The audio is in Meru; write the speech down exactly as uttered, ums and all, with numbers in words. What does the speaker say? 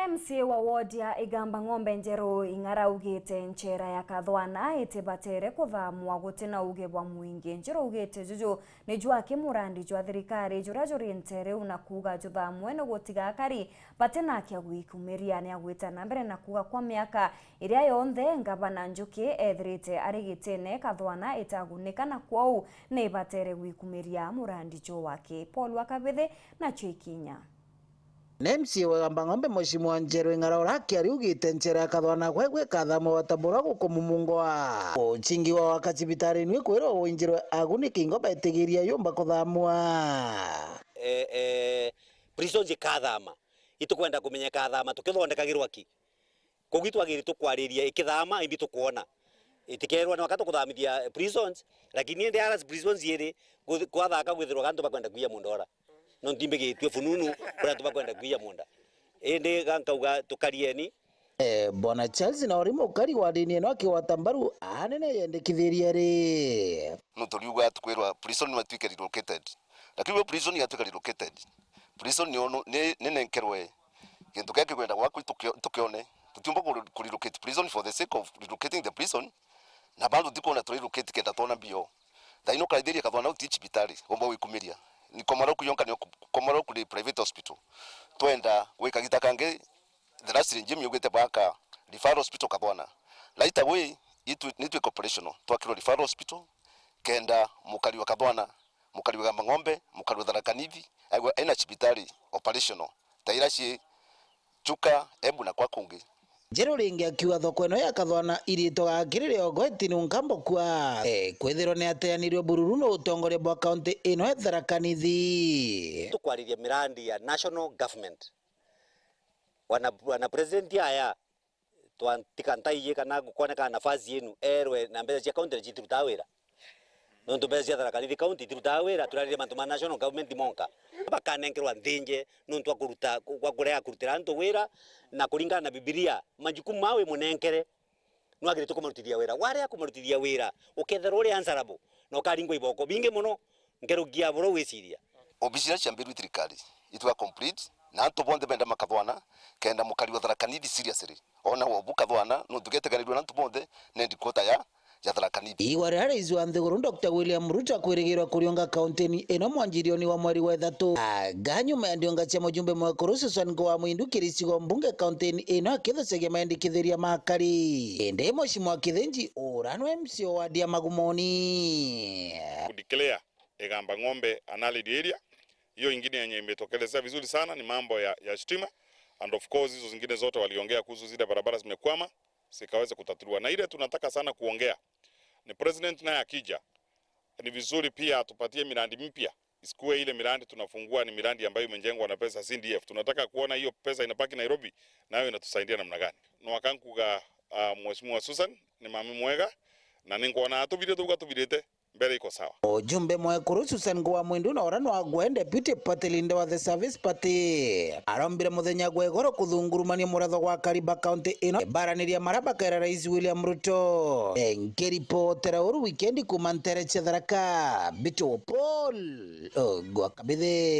M C A wa ward ya Igamba Ng'ombe Njeru Ing'ara augite nchera ya Kathwana itibatere kuthamwa gutina uge bwa mwingi. Njeru augite juju ni jwaki murandi jwa thirikari juria juri ntere u na kuuga juthamwe ni gutiga akari batina kia gwikumiria. Ni agwita na mbere na kuuga kwa miaka iria yonthe ngavana Njuki ethirite ari gitine, Kathwana itagunika na kwou ni batere gwikumiria murandi juu waki. Paul wa Kabithi nacio ikinya. Na M C A wa Igamba Ng'ombe Mheshimiwa Njeru Ing'ara ura akiaria augite nchera ya Kathwana gwegwe ikathama wata bura gukumumungwa. Uchingi wa waka cibitari ni kwirwa winjirwe aguniki ingo baitigiria yumba kuthamwa. Eh, eh, prisons ikathama. Itukwenda kumenya ikathama tukithondekagirwa ki? Koguo itwagiri tukwariria ikithama, imbi tukwona. Itikerwa ni waka tukuthamithia prisons, lakini indi ara prisons iri, kwathaka kwithirwa gantu bakwenda kwiya munda ora. Nontu imbigitue fununu kuria antu bakwenda kwiya munda. Indi ga nkauga tukarieni. Eh, Bwana Charles na uri mukari wa ndini ino akigwata mbaru anene yendekithiria ri. No turiuga tukwirwa prison ni matuike relocated. Lakini we prison yatuika relocated. Prison ni ono, ni, ni nenkerwe gintu kia kikwenda gwaku tukio-, tukione. Tutiumba ku, ku relocate prison for the sake of relocating the prison. Na bado tikuona tu relocate kenda twona mbio. Thaino karaithiria Kathwana uti cibitari, omba wikumiria. Ni Komaroku yonka ni Komaroku ni private hospital. Twenda gwika gita kangi, the last regime yugite baka referral hospital Kathwana. Right away, itu, ni twi operational. Twakirwa referral hospital, kenda mukari wa Kathwana, mukari wa Igamba Ng'ombe, mukari wa Tharaka Nithi, aigwe ena cibitari operational. Ta ira ci Chuka, Embu na kwa kungi. Njeru ringi akiuga thoko ino ya Kathwana iritwaga kiri riogo itini nkambo kua. Eh, kwithirwa ni ateanirwe bururu no utongoria bwa kaunti ino ya Tharaka Nithi. Tukwariria mirandi ya national government. Wana, wana president aya, twantika ntaiji kana gukoneka nafasi yenu, erwe na mbeca cia county citirutaa wira. Nontu mbeca cia Tharaka Nithi county itirutaga wira, turaririe mantu ma national government monka. Bakanenkerwa nthinje nontu wa kuruta, wa kurega kurutira antu wira, na kuringana na Bibilia, majukumu ma wi munenkere, nwagirite kumarutithia wira. Warega kumarutithia wira, ukethirwa uri answerable, na ukaringwa iboko bingi mono, nkerukia buru wiciria. Obisi iria ciambirwe thirikari, itwa complete, na antu bonthe benda makathwana, kenda mukari wa Tharaka Nithi seriously. Ona wo bukathwana, nontu geteganirwe na antu bonthe, nendi quota ya, ya Tharaka Nithi. Igwa riria rais wa nthiguru Doctor William Ruto akwirigirwa kuriunga kauntini ino mwanjirioni wa mweri wa ithatu. Aga nyuma ya ndiunga cia mujumbe mwekuru Susan Ngoa Mwindu kiri icigo mbunge kauntini ino akithucagia maendikithiria makari. Indi Mheshimiwa Kithinji ura nwe M C A wa ward ya Magumoni. Ku declare Igamba Ng'ombe an allied area. Hiyo ingine yenye imetokelezea vizuri sana ni mambo ya, ya stima. And of course, hizo zingine zote waliongea kuhusu zile barabara zimekwama, zikaweza kutatuliwa. Na ile tunataka sana kuongea ni president naye akija, ni vizuri pia atupatie miradi mipya. Isikuwe ile miradi tunafungua ni miradi ambayo imejengwa na pesa C D F. Tunataka kuona hiyo pesa inabaki Nairobi, nayo inatusaidia namna gani? Nwakankuga, uh, Mheshimiwa Susan ni mami mwega, na ninkwona atubire tuga tubirite mbere iko sawa. Mujumbe mwekuru Susan Ngoa Mwindu na ura nwagwe Deputy Party Leader wa the Service Party arombire muthenya gwa igoro kuthungurumania muratho gwa kariba kaunti ino, baraniria mara bakaira Rais William Ruto. Nkiripotera uru wikendi kuma ntere cia Tharaka, Bitu Paul Ogwa Kabithi.